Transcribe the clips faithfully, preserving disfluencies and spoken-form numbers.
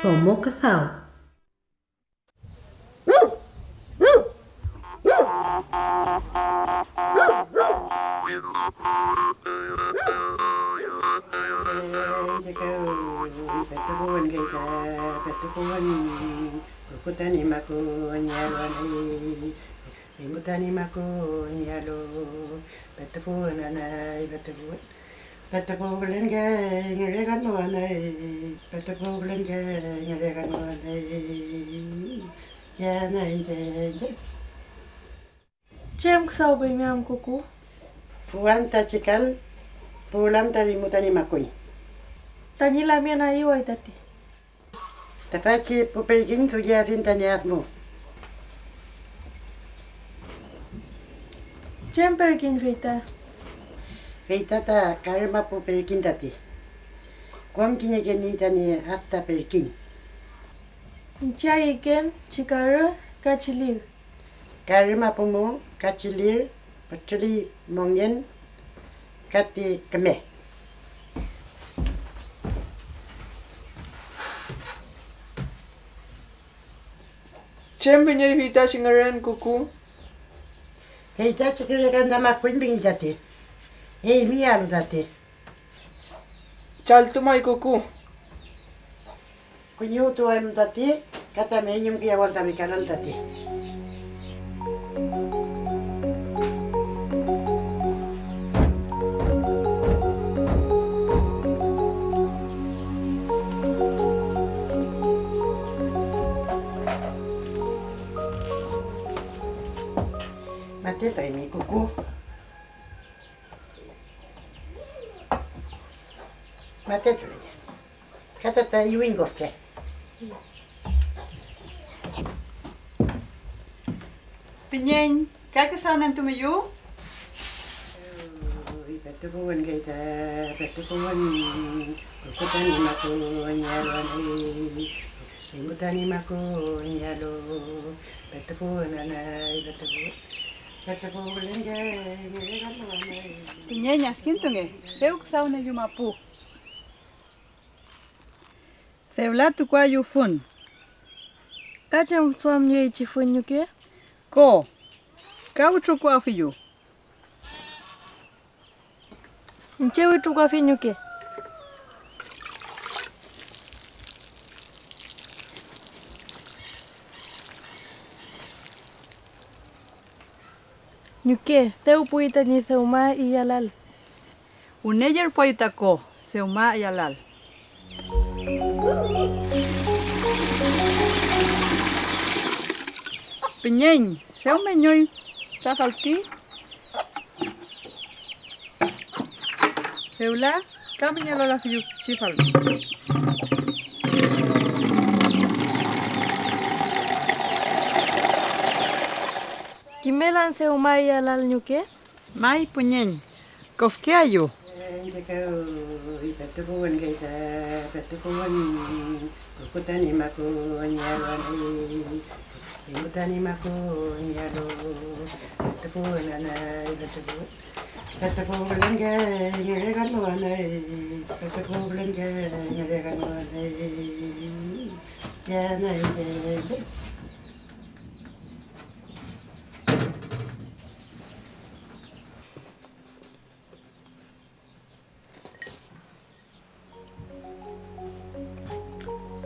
Domo küdaw. Petu puwün kay ta, petu puwün, kuku tani maku ñi alü anay, rimu tani maku ñi alü, petu puwün anay, petu puwün, petu puwün kay ngürekan mo anay, petu puwün kay ngürekan mo anay, ya anay, ya, ya. ¿Chem küdawpeymi am, kuku? Puwan ta chikal, puwlan ta rimu tañi makuñ. Tañi lamien ayüway tati. Tüfachi pu perkiñ dullieafiñ tañi admu. ¿Chem perkiñ fey ta? Fey ta, ta karü mapu perkiñ tati. Kom kiñeke niey tañi ad ta perkiñ. Iñche ayüken chi karü ka chi lig. Karü mapu mu ka chi lir pütrüli mongen ka ti küme. ¿Chem pingey feytachi ngüren, kuku? Feytachi ngürekan ta makuñ pingey tati, eymi alu tati. Chaltu may, kuku. Kuñiwtuwem tati, ka tami eñumkiyawal tami kalal tati. Mate, taymi kuku. Mate, taymi. Ka tata iwiñ kofke. Piñeñ, ¿ka küdaw nentumeyu? Uy, petu puwün kay ta, petu puwün, kuku tani makuñ yalu anay, rimu tani makuñ yalu, petu puwün anay, petu puwün, petu puwün kay, ngürekan mo anay. Piñeñ, adkintunge, dew küdawneyu mapu. Fewla tukuayu fün. ¿Ka chem duamyeychi fün ñuke? Ko, ka wütrukuafiyu. Iñche wütrukuafi ñuke. Ñuke, dew puwi tañi dewma iyalal. Wüne yerpuayu ta ko, dewma iyalal. Piñeñ, dew meñoy trafalti. Fewla ka müñalalafiyu pichi falti. ¿Kimelan dewma iyalal ñuke? May, püñeñ, kofkeayu. Petu puwün kay ta, petu puwün, kuku tani makuñ yalu anay, rimu tani makuñ yalu, petu puwün anay, petu puwün, petu puwün kay ngürekan mo anay, petu puwün kay ngürekan mo anay, ya anay, ya, ya.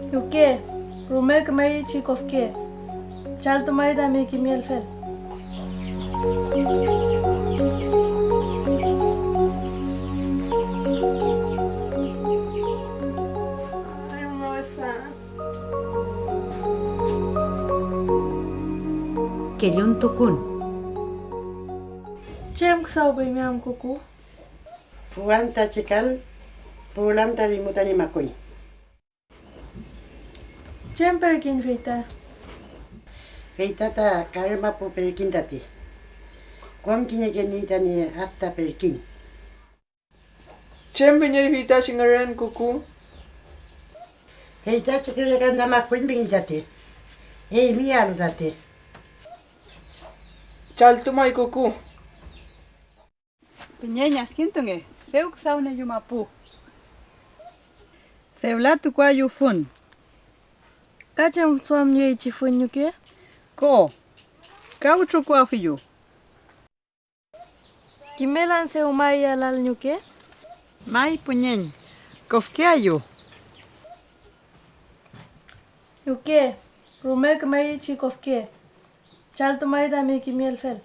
Ñuke, rume kümeyechi kofke. Chaltumay tami kimielfel. Kelluntukun. ¿Chem küdawpeymi am, kuku? Puwan ta chikal, puwlan ta rimu tañi makuñ. ¿Chem perkiñ fey ta? Fey ta, ta karü mapu perkiñ tati. Kom kiñeke niey tañi ad ta perkiñ. ¿Chem pingey feytachi ngüren, kuku? Feytachi ngürekan ta makuñ pingey tati, eymi alu tati. Chaltu may, kuku. Püñeñ, adkintunge, dew küdawneyu mapu. Fewla tukuayu fün. ¿Ka chem duamnieychi fün ñuke? Ko, ka wütrukuafiyu. ¿Kimelan dewma eyalal ñuke? May püñeñ, kofkeayu. Ñuke, rume kümeyechi kofke. Chaltu may tami kimielfel.